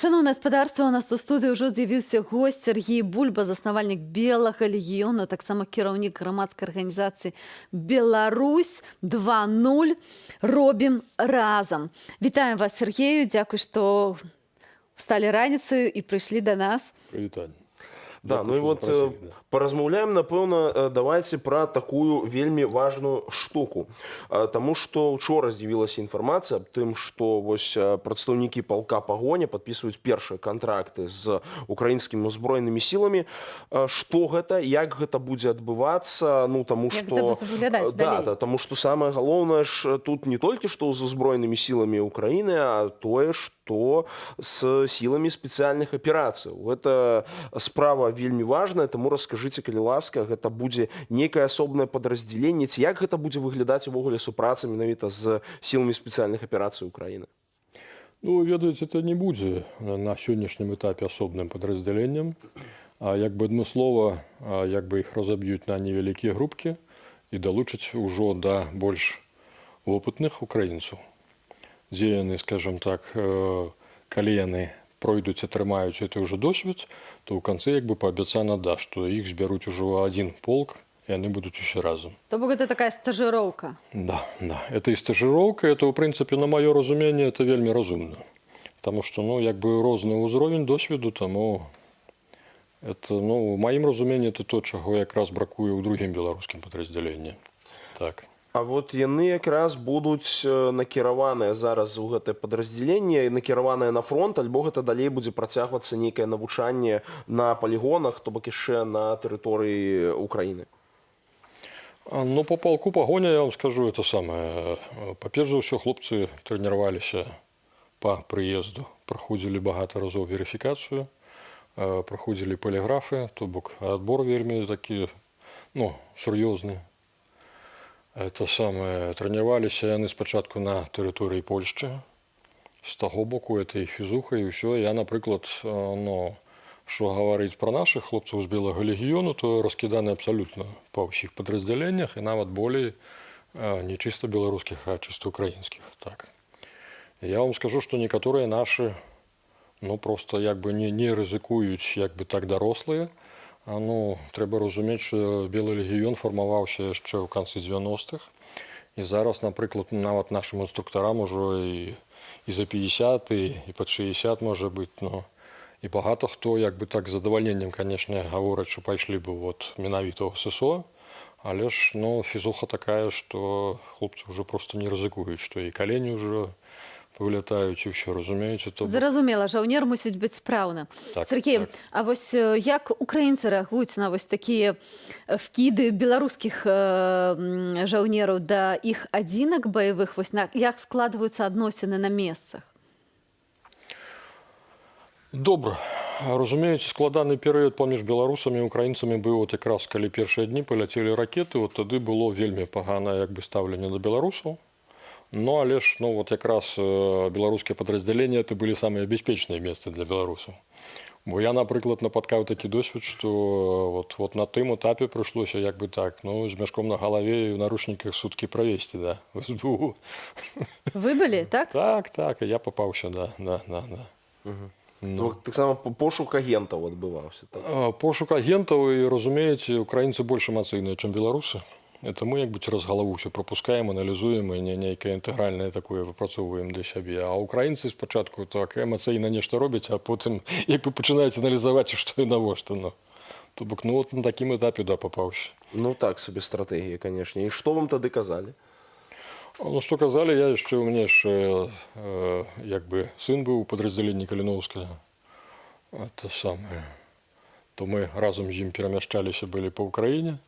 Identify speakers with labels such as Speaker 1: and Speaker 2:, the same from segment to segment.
Speaker 1: Шаноўнае спадарства, у нас у студыі ўжо з'явіўся гость Сяргей Бульба, заснавальнік Белага легіёну, таксама кіраўнік грамадскай арганізацыі «Беларусь 2.0. Робім разам». Вітаем вас, Сяргею, дзякуй, што всталі раніцаю і прыйшлі да нас.
Speaker 2: Прывітанне.
Speaker 3: Да, ну і
Speaker 2: што
Speaker 3: вот
Speaker 2: запрасілі, да.
Speaker 3: паразмаўляем, напэўна, давайте пра такую вельмі важную штуку. Таму што учора з'явілася інфармацыя аб тым, што вось прадстаўнікі палка «Пагоня» падпісваюць першыя кантракты з украінскімі ўзброенымі сіламі. Што гэта, як гэта будзе адбывацца, ну, таму
Speaker 1: Як
Speaker 3: што
Speaker 1: гэта будзе выглядаць
Speaker 3: да,
Speaker 1: далей?
Speaker 3: да, таму што самае галоўнае ж тут не толькі што з узброенымі сіламі Украіны, а тое, што з сіламі спецыяльных аперацыяў. Гэта справа вельмі важная, таму раскажыце, калі ласка, гэта будзе нейкае асобнае падраздзяленне ці як гэта будзе выглядаць увогуле супраца менавіта з сіламі спецыяльных аперацый Украіны?
Speaker 2: Ну, ведаеце, это не будзе на сённяшнім этапе асобным падраздзяленнем. А як бы адмыслова, як бы іх разаб'юць на невялікія групкі і далучаць ужо да больш вопытных украінцаў, дзе яны, скажем так, калі яны пройдуць, атрымаюць это ўжо досвед, то ў канцы як бы паабяцана, да, што іх збяруць ужо ў адзін полк, і яны будуць усе разам.
Speaker 1: То бок гэта такая стажыроўка.
Speaker 2: Да. Это и стажировка, это, в принципе, на мое разуменне, это вельмі разумна. Потому что, ну, як бы розны ўзровень досведу, таму это, ну, в маім разуменні, это то, чаго якраз бракуе ў другім беларускім падраздзяленні. Так.
Speaker 3: А вот яны якраз будуць накіраваныя зараз у гэтае падраздзяленне, накіраваныя на фронт, альбо гэта далей будзе працягвацца нейкае навучанне на палігонах, то бок яшчэ на тэрыторыі Украіны?
Speaker 2: Ну, по полку «Пагоня» я вам скажу это самое. Па-перш за ўсё, хлопцы трэніраваліся па прыезду, праходзілі багата разоў верыфікацыю, праходзілі паліграфы, то бок адбор вельмі такі, ну, сур'ёзны. Это самое, трэніраваліся яны спачатку на тэрыторыі Польшчы. З таго боку это і фізуха, і ўсё. Я, напрыклад, ну, што гаварыць пра нашых хлопцаў з Белага легіёну, то раскіданы абсалютна па ўсіх падраздзяленнях і нават болей, не чыста беларускіх, а чыста украінскіх. Так. Я вам скажу, што некаторыя нашы, ну, просто як бы не рызыкуюць, як бы так, дарослыя. Ну, трэба разумець, што Белы легіён фармаваўся яшчэ ў канцы 90-х. І зараз, напрыклад, нават нашым інструктарам ужо і за 50, і пад 60 можа быць. Ну, і багата хто як бы так з задавальненнем, конечно, гавораць, што пайшлі бы вот менавіта ў ССО. Але ж, ну, фізуха такая, што хлопцы ўжо просто не рызыкуюць, што і калені ўжо павылятаюць, і ўсё, разумееце, то бок.
Speaker 1: Зразумела, жаўнер мусіць быць спраўны.
Speaker 2: Так,
Speaker 1: Сяргей,
Speaker 2: так.
Speaker 1: а вось як украінцы рэагуюць на вось такія вкіды беларускіх жаўнераў да іх адзінак баявых, вось як складваюцца адносіны на месцах?
Speaker 2: Добра. Разумееце, складаны перыяд паміж беларусамі і украінцамі быў от якраз калі першыя дні паляцелі ракеты, от тады было вельмі паганае як бы стаўленне да беларусаў. Ну, але ж, ну, вот якраз беларускія падраздзяленні это былі самыя бяспечныя месцы для беларусаў. Бо я, напрыклад, напаткаў такі досвед, што вот на тым этапе прыйшлося як бы так, ну, з мяшком на галаве і ў наручніках суткі правесці, да, в СБУ.
Speaker 1: Вы былі, так?
Speaker 2: Так, і я папаўся, да.
Speaker 3: Ну, таксама пошук агентаў адбываўся, так?
Speaker 2: Пошук агентаў і, разумееце, украінцы больш эмацыйныя, чым беларусы. Это мы як бы цераз галаву ўсё прапускаем, аналізуем і не нейкае інтэгральнае такое выпрацоўваем для сябе. А украінцы спачатку так эмацыйна нешта робяць, а потым як бы пачынаюць аналізаваць, што і навошта. Ну. То бок, ну, от на такім этапе, да, папаўся.
Speaker 3: Ну, так сабе стратэгія, конечно. І што вам тады казалі?
Speaker 2: Ну, што казалі, я яшчэ, у мяне ж як бы сын быў у падраздзяленні Каліноўскага. Это самае. То мы разам з ім перамяшчаліся былі па ўкраіне.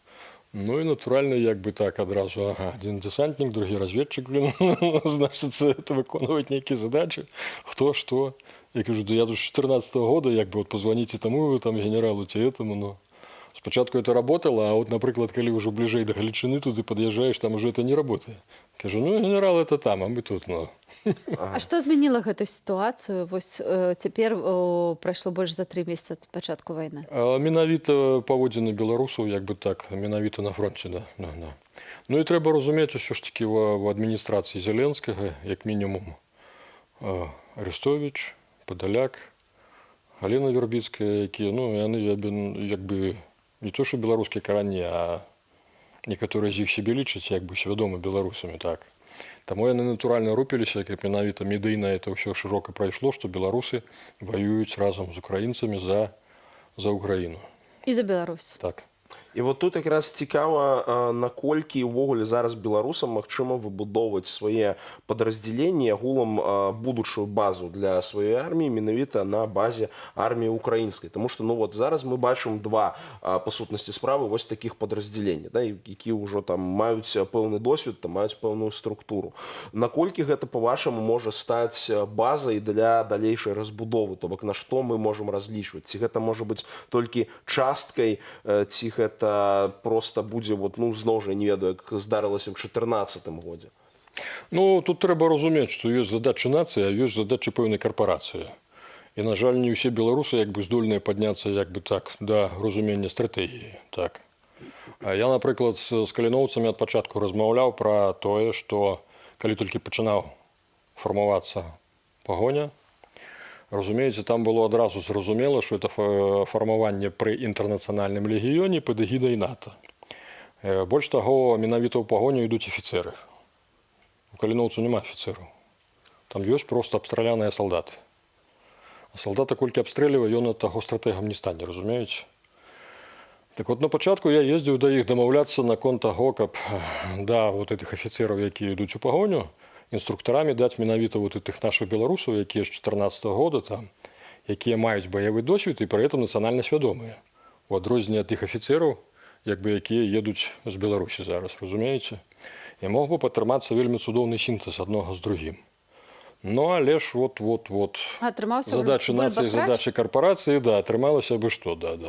Speaker 2: Ну і натуральна, як бы так адразу, ага, адзін десантнік, другі разведчык, блин, значыцца, это выконваюць нейкія задачы, хто што. Я кажу: «Да я тут з 14 -го года, як бы вот позвоните тому там генералу ці этому», ну. Спачатку это работало, а вот, напрыклад, калі ўжо бліжэй да Галічыны туды пад'язджаеш, там уже это не работает. Кажу: «Ну, генерал это там, а мы тут, ну».
Speaker 1: А што змяніла гэту сітуацыю? Вось цяпер прайшло больш за 3 месяцы ад пачатку вайны.
Speaker 2: Менавіта паводзіны беларусаў, як бы так, менавіта на фронте, да. Ну і трэба разумець, усё ж такі в адміністрацыі Зеленскага, як мінімум, Арестович, Падаляк, Галіна Вярбіцкая, якія, ну, яны як бы не то што беларускія карані, а некаторыя з іх сябе лічаць як бы свядома беларусамі, так. Таму яны натуральна рупіліся, каб менавіта медыйна это ўсё шырока прайшло, што беларусы ваююць разам з украінцамі за Украіну.
Speaker 1: І за Беларусь.
Speaker 2: Так.
Speaker 3: І вот тут якраз цікава, наколькі ўвогуле зараз беларусам магчыма выбудоўваць свае падраздзяленні, агулам будучую базу для сваёй арміі менавіта на базе арміі украінскай. Таму што, ну, вот зараз мы бачым два, па сутнасці справы, вось такіх падраздзялення, да, якія ўжо там маюць пэўны досвед, там маюць пэўную структуру. Наколькі гэта, по-вашаму, можа стаць базай для далейшай разбудовы, то бок на што мы можам разлічваць? Ці гэта можа быць толькі часткай, ці гэта просто будзе вот, ну, зноў жа, не ведаю, як здарылася ў 14-м годзе?
Speaker 2: Ну, тут трэба разумець, што ёсць задачы нацыі, а ёсць задачы пэўнай карпорацыі. І, на жаль, не ўсе беларусы як бы здольныя падняцца як бы так да разумення стратэгіі. Так. А я, напрыклад, з каліноўцамі ад пачатку размаўляў пра тое, што калі толькі пачынаў фармавацца Пагоня, разумееце, там было адразу зразумела, што это фармаванне пры Інтэрнацыянальным легіёне пад эгідай НАТО. Больш таго, менавіта ў Пагоню ідуць афіцеры. У каліноўцу няма афіцэраў. Там ёсць проста абстраляныя салдаты. А салдата колькі абстрэльвае, ён ад таго стратэгам не стане, разумееце? Так вот, на пачатку я ездзіў да іх дамаўляцца наконт таго, каб да вот этих афіцэраў, якія ідуць у Пагоню, інструктарамі даць менавіта вот этих нашых беларусаў, якія з 14-го года там, якія маюць баявы досвед і пры этом нацыянальна свядомыя. У адрозненне ад тых афіцэраў, як бы, якія едуць з Беларусі зараз, разумееце? І мог бы падтрымацца вельмі цудоўны сінтэз аднога з другім. Ну, але ж вот, вот, вот.
Speaker 1: Атрымаўся
Speaker 2: Задачы нацыі,
Speaker 1: бульба-срач?
Speaker 2: задачы карпорацыі, да, атрымалася бы што, да.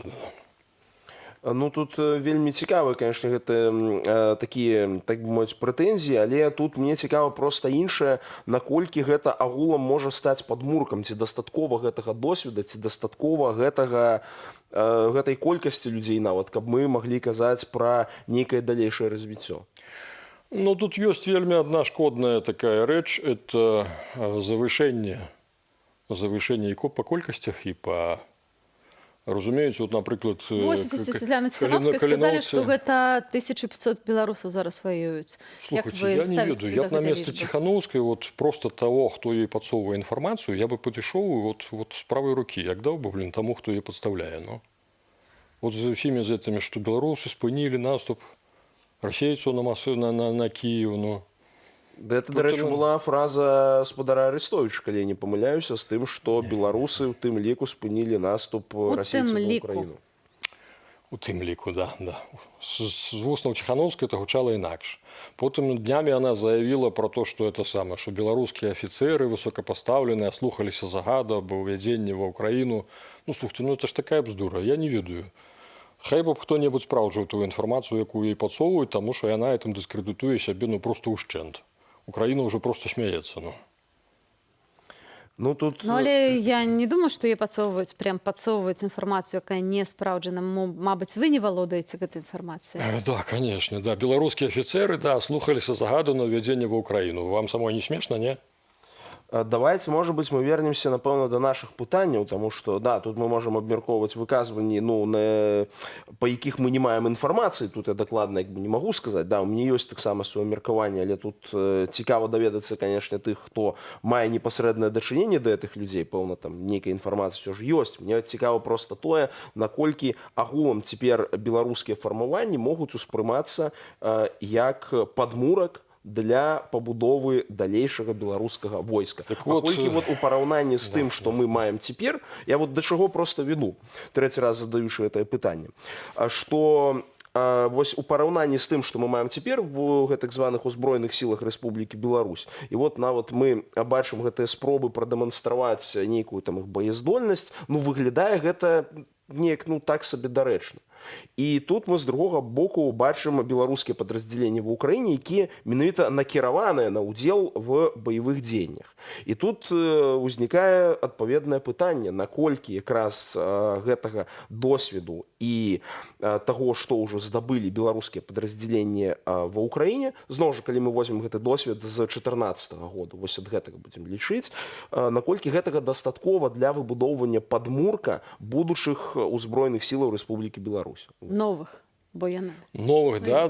Speaker 3: Ну, тут вельмі цікава, конечно, гэта такія, так бы мовіць, прэтэнзіі, але тут мне цікава проста іншае: наколькі гэта агулам можа стаць падмуркам, ці дастаткова гэтага досведа, ці дастаткова гэтай колькасці людзей нават, каб мы маглі казаць пра нейкае далейшае развіццё.
Speaker 2: Ну, тут ёсць вельмі адна шкодная такая рэч, это завышэнне і па колькасцях, і па, разумееце, вот, напрыклад,
Speaker 1: Вось офісе Святланы Ціханоўскай сказалі, што гэта 1500 беларусаў зараз ваююць. Як
Speaker 2: Слухайте,
Speaker 1: вы
Speaker 2: я не
Speaker 1: ставіцеся
Speaker 2: ведаю. Я
Speaker 1: да
Speaker 2: б на
Speaker 1: гэтай
Speaker 2: месцы
Speaker 1: лічбы?
Speaker 2: Ціханоўскай, вот просто того, хто ёй падсоўвае інфармацыю, я бы падышоў і вот з правай рукі, як даў бы, блин, таму, хто яе падстаўляе. Ну. Вот з усімі з гэтымі, што беларусы спынілі наступ расейцаў на масы, на Кіеў, ну.
Speaker 3: Да, это, дарэчы,
Speaker 2: Потым-
Speaker 3: была фраза спадара Арестовича, калі я не памыляюся, з тым, што беларусы ў тым ліку спынілі наступ
Speaker 1: У
Speaker 3: расейцаў
Speaker 1: тым
Speaker 3: на
Speaker 1: ліку.
Speaker 3: Украіну.
Speaker 2: У тым ліку, да. З вуснаў Ціханоўскай это гучала інакш. Потым днямі она заявіла про то, что это самое, что беларускія афіцеры высокапастаўленыя слухаліся загада аб увядзенні ва Ўкраіну. Ну, слухайте, ну это ж такая бздура, я не ведаю. Хай бы б хто-небудзь спраўджыў тую інфармацыю, якую ёй падсоўваюць, таму што яна гэтым дыскрэдытуе сябе, ну, просто ўшчэнт. Украіна ўжо просто смяецца, ну.
Speaker 3: Ну, тут
Speaker 1: Ну, але я не думаю, што е падсоўваюць, прям падсоўваюць інфармацыю, якая не спраўджана. Мабыць, вы не валодаеце гэтай інфармацыяй.
Speaker 2: Да, конечно, да. Беларускія афіцеры, да, слухаліся загаду на ўвядзенне ва Ўкраіну. Вам самой не смешна, не?
Speaker 3: Давайте, может быть, мы вернемся, напэўна, до нашых пытанняў, тому что, да, тут мы можем абмяркоўваць выказванні, ну, па якіх мы не маем інфармацыі. Тут я дакладна як бы не магу сказаць. Да, у мяне ёсць таксама сваё меркаванне, але тут цікава даведацца, конечно, тых, хто мае непасрэднае дачыненне да гэтых людзей, пэўна, там нейкая інфармацыя ўсё ж ёсць. Мне цікава просто тое, наколькі агулам цяпер беларускія фармаванні могуць успрымацца як падмурак для пабудовы далейшага беларускага войска.
Speaker 2: Так вот,
Speaker 3: Паколькі вот у параўнанні з тым, што мы маем цяпер, я вот да чаго просто веду, трэці раз задаючы гэтае пытанне, што вось у параўнанні з тым, што мы маем цяпер в гэтых званых узброеных сілах Рэспублікі Беларусь, і вот нават мы бачым гэтыя спробы прадэманстраваць нейкую там іх боездольнасць, ну, выглядае гэта неяк, ну, так сабе дарэчна. І тут мы, з другога боку, бачым беларускія падраздзяленні ва Украіне, якія менавіта накіраваныя на ўдзел в баявых дзеяннях. І тут узнікае адпаведнае пытанне, наколькі якраз гэтага досведу і таго, што ўжо здабылі беларускія падраздзяленні ва Ўкраіне, зноў жа, калі мы возьмем гэты досвед з 14 году, вось ад гэтага будзем лічыць, наколькі гэтага дастаткова для выбудоўвання падмурка будучых узброеных сілаў Рэспублікі Беларусь?
Speaker 1: Новых, бо яны
Speaker 2: Новых, да.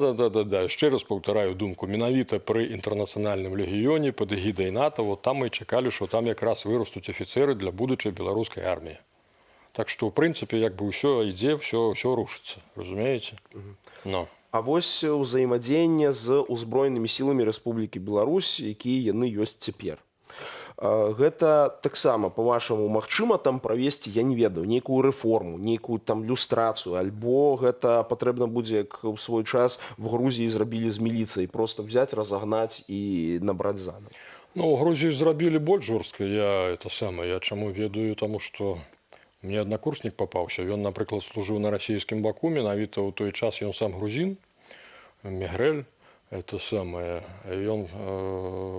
Speaker 2: Яшчэ раз паўтараю думку: менавіта пры Інтэрнацыянальным легіёне пад эгідай НАТО, вот там мы чакалі, што там якраз вырастуць афіцеры для будучай беларускай арміі. Так што, ў прынцыпе, як бы ўсё ідзе, всё рушыцца, разумееце? Но.
Speaker 3: А вось ўзаемадзеянне з узброенымі сіламі Рэспублікі Беларусь, якія яны ёсць цяпер. Гэта таксама, по-вашаму, магчыма там правесці, я не ведаю, нейкую рэформу, нейкую там люстрацыю, альбо гэта патрэбна будзе, як ў свой час в Грузіі зрабілі з міліцыяй, просто взять, разагнаць і набраць заново?
Speaker 2: Ну, у Грузіі зрабілі больш жорстка. Я это самое, я чаму ведаю, таму што мне аднакурснік папаўся. Ён, напрыклад, служыў на расійскім баку, менавіта ў той час. Ён сам грузін, мегрэль, это самое. Ён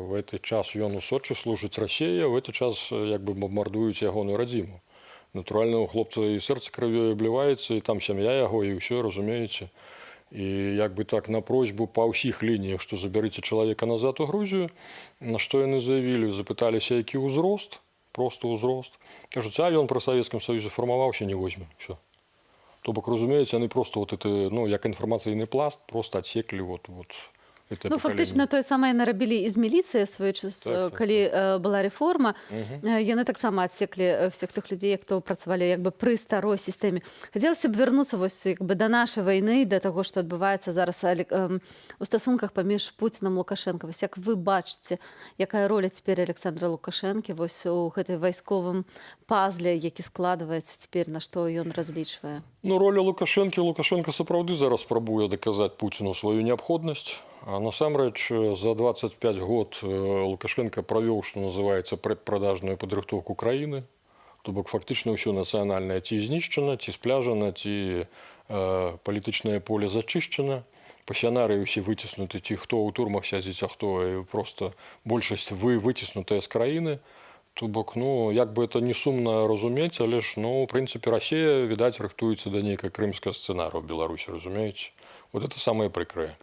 Speaker 2: в этот час, ён у Сочы служыць, Расія, в этот час як бы бомбардуюць ягоную радзіму. Натуральна, у хлопца і сэрца крывёй абліваецца, і там сям'я яго, і ўсё, разумееце. І як бы так, на просьбу па ўсіх лініях, што забярыце чалавека назад у Грузію, на што яны заявілі, запыталіся, які ўзрост, просто ўзрост. Кажуць: «А ён пры Савецкім Саюзе фармаваўся, не возьмем». Всё. То бок, разумееце, яны просто вот это, ну, як інфармацыйны пласт, просто адсеклі вот это
Speaker 1: Ну,
Speaker 2: пакаленне.
Speaker 1: фактычна тое самае нарабілі і з міліцыяй свой час, калі была рэформа, яны таксама адсеклі всех тых людзей, хто працавалі як бы пры старой сістэме. Хацелася б вярнуцца вось як бы да нашай вайны, да таго, што адбываецца зараз у стасунках паміж Пуціном, Лукашэнка. Вось як вы бачыце, якая роля цяпер Александра Лукашэнкі вось у гэтай вайсковым пазле, які складваецца цяпер, на што ён разлічвае?
Speaker 2: Ну, роля Лукашэнкі: Лукашенко сапраўды зараз спрабуе даказаць Пуціну сваю неабходнасць. А насамрэч за 25 год Лукашенко правёў, што называецца, прадпродажную падрыхтоўку краіны. То бок фактычна ўсё нацыянальнае ці знішчана, ці спляжана, ці палітычнае поле зачышчана. Пасіянары ўсе выціснуты, ці хто ў турмах сядзіць, а хто і просто большасць выціснутая з краіны. То бок, ну, як бы это не сумна разумець, але ж, ну, у прынцыпе, Расія, відаць, рыхтуецца да нейкай крымскага сцэнару ў Беларусі, разумееце? Вот это самае прыкрае.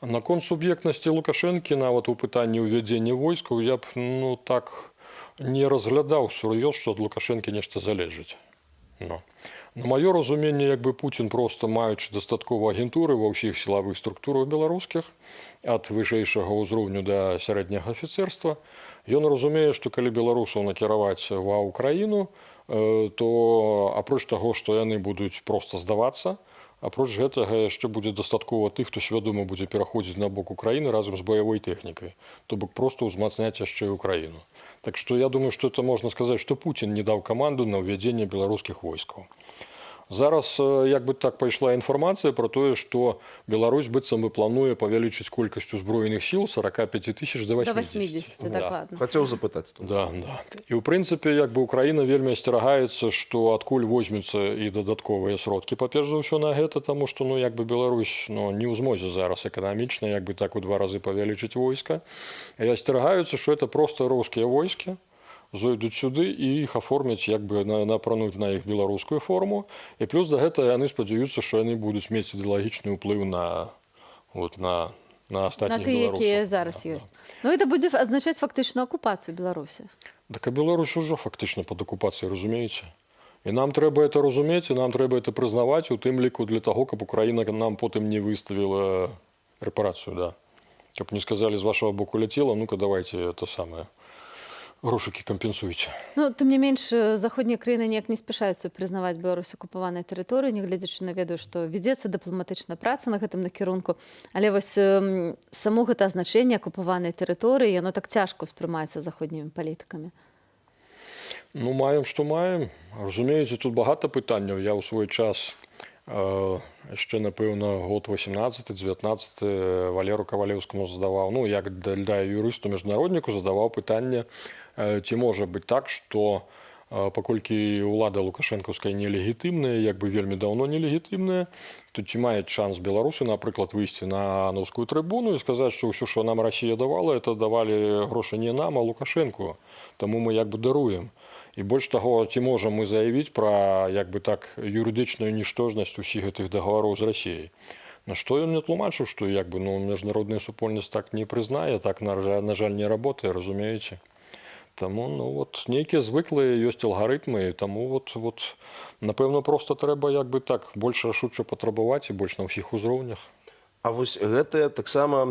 Speaker 2: Наконт суб'ектнасці Лукашэнкі нават у пытанні ўвядзення войскаў, я б, ну, так не разглядаў сур'ёз, што ад Лукашэнкі нешта залежыць. Ну. На маё разуменне, як бы Пуцін проста, маючы дастаткова агентуры ва ўсіх сілавых структурах беларускіх, ад вышэйшага ўзроўню да сярэдняга афіцэрства, ён разумее, што калі беларусаў накіраваць ва Ўкраіну, то апроч таго, што яны будуць проста здавацца, апроч гэтага яшчэ будзе дастаткова тых, хто свядома будзе пераходзіць на бок Украіны разам з баявой тэхнікай, то бок проста ўзмацняць яшчэ і Украіну. Так што я думаю, што это можна сказаць, што Пуцін не даў каманду на ўвядзенне беларускіх войскаў. Зараз як бы так пайшла інфармацыя про тое, што Беларусь быццам бы плануе павялічыць колькасць узброеных сіл 45 тысяч да 80.
Speaker 1: Да 80,
Speaker 2: Да.
Speaker 1: дакладна.
Speaker 3: Хацеў запытаць тут.
Speaker 2: Да. І ў прынцыпе, як бы Украіна вельмі асцерагаецца, што адкуль возьмуцца і дадатковыя сродкі, па-перш за ўсё, на гэта, таму што, ну, як бы Беларусь, ну, не ў змозе зараз эканамічна як бы так у два разы павялічыць войска. І асцерагаюцца, што это просто рускія войскі зойдуць сюды і іх аформяць, як бы напрануць на іх беларускую форму. І плюс да гэтага яны спадзяюцца, што яны будуць мець ідэалагічны ўплыў на вот, на
Speaker 1: На
Speaker 2: астатніх
Speaker 1: тыя,
Speaker 2: беларусаў.
Speaker 1: якія зараз ёсць. Ну, это будзе азначаць фактычна акупацыю Беларусі.
Speaker 2: Так а Беларусь ужо фактычна пад акупацыяй, разумееце? І нам трэба это разумець, і нам трэба это прызнаваць, у тым ліку для таго, каб Украіна нам потым не выставіла рэпарацыю, да. Каб не сказалі: «З вашего боку ляцела, ну-ка давайте это самое, грошыкі кампенсуйце».
Speaker 1: Ну, тым не менш, заходнія краіны неяк не спяшаюцца прызнаваць Беларусь акупаванай тэрыторыяй, нягледзячы на, ведаю, што вядзецца дыпламатычная праца на гэтым накірунку. Але вось само гэта азначэнне акупаванай тэрыторыі, яно так цяжка ўспрымаецца заходнімі палітыкамі.
Speaker 2: Ну, маем, што маем. Разумееце, тут багата пытанняў. Я ў свой час, яшчэ, напэўна, год 18-19, Валеру Кавалеўскаму задаваў, ну, як для юрысту міжнародніку задаваў пытанне, ці можа быць так, што Паколькі ўлада лукашэнкаўская нелегітымная, як бы вельмі даўно нелегітымная, то ці маюць шанс беларусы, напрыклад, выйсці на ААНаўскую трыбуну і сказаць, што ўсё, што нам Расія давала, это давалі грошы не нам, а Лукашэнку, таму мы як бы даруем? І больш таго, ці можам мы заявіць пра, як бы так, юрыдычную нічтожнасць усіх гэтых дагавароў з Расіяй? На што ён мне тлумачыў, што як бы, ну, міжнародная супольнасць так не прызнае, так, на жаль, не работае, разумееце. Таму, ну, вот нейкія звыклыя ёсць алгарытмы, таму вот напэўна, просто трэба, як бы так, больш рашуча патрабаваць і больш на ўсіх узроўнях.
Speaker 3: А вось гэтае таксама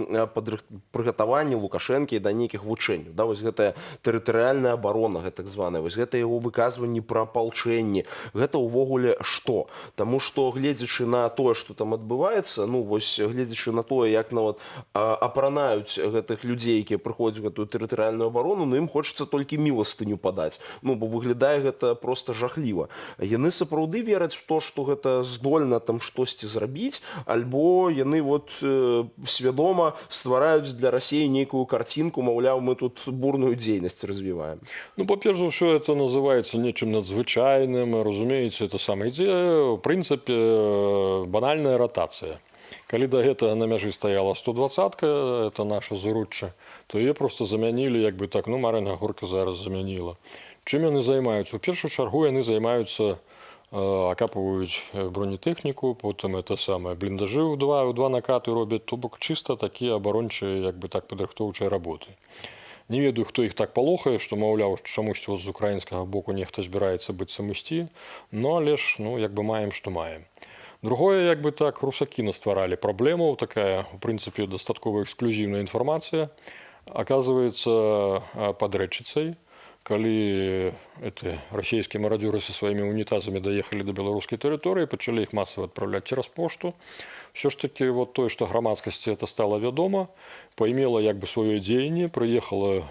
Speaker 3: прыгатаванне Лукашэнкі да нейкіх вучэнняў, да, вось гэтая тэрытарыяльная абарона, гэтак званая, вось гэта яго выказванні пра апалчэнні, гэта ўвогуле што? Таму што, гледзячы на тое, што там адбываецца, ну вось гледзячы на тое, як нават апранаюць гэтых людзей, якія прыходзяць у гэтую тэрытарыяльную абарону, ну, ім хочацца толькі міластыню падаць, ну бо выглядае гэта просто жахліва. Яны сапраўды вераць в то, што гэта здольна там штосьці зрабіць, альбо яны вот свядома ствараюць для Расіі нейкую карцінку, маўляў, мы тут бурную дзейнасць развіваем?
Speaker 2: Ну, па-перш за ўсё, это называется нечым надзвычайным, разумееце, это самое, ідзе, в прынцыпе, банальная ротацыя. Калі да гэтага на мяжы стаяла 120, это наша Заручча, то яе просто замянілі, як бы так, ну, Марына Горка зараз замяніла. Чым яны займаюцца? У першую чаргу яны займаюцца, акапваюць бронетэхніку, потым это самае, бліндажы ў два накаты робяць, то бок чыста такія абарончыя, як бы так, падрыхтоўчыя работы. Не ведаю, хто іх так палохае, што, маўляў, чамусьці вот з украінскага боку нехта збіраецца быццам ісці, ну але ж, ну, як бы маем, што маем. Другое, як бы так, русакі настваралі праблему, такая, у прынцыпе, дастаткова эксклюзіўная інфармацыя. Оказывается, пад Рэчыцай, калі эти расійскія марадзёры са сваімі унітазамі даехалі да беларускай тэрыторыі, пачалі іх масава адпраўляць цераз пошту. Все ж таки вот тое, што грамадскасці это стала вядома, паімела як бы сваё дзеянне, прыехала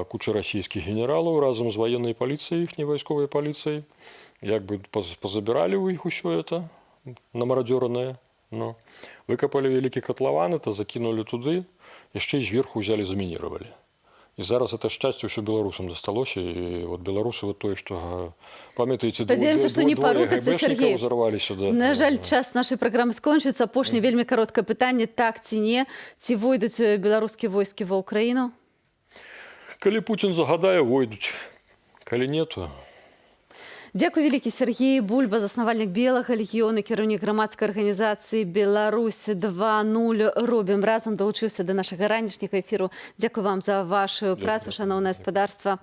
Speaker 2: куча расійскіх генералаў разам з ваеннай паліцыяй, іхняй вайсковай паліцыяй, як бы пазабіралі ў іх усё это намарадзёранае, ну, выкапалі вялікі катлаван, это закінулі туды, яшчэ і зверху взяли замініравалі. І зараз это шчасце ўсё беларусам дасталося, і вот беларусы вот тое, што, памятаеце,
Speaker 1: Спадзяёмся, што не
Speaker 2: двое
Speaker 1: парупяцца,
Speaker 2: ГБшнікаў
Speaker 1: Сергей.
Speaker 2: узарваліся, да.
Speaker 1: На жаль, час нашай праграмы скончыцца. Апошняе вельмі кароткае пытанне: так ці не, ці войдуць беларускія войскі ва Ўкраіну?
Speaker 2: Калі Пуцін загадае, войдуць. Калі не, то
Speaker 1: Дзякуй вялікі. Сергей Бульба, заснавальнік Белага легіёна, кіраўнік грамадскай арганізацыі «Беларусь 2.0», «Робім разам», далучыўся да нашага ранішняга эфіру. Дзякуй вам за вашу працу, шаноўнае спадарства.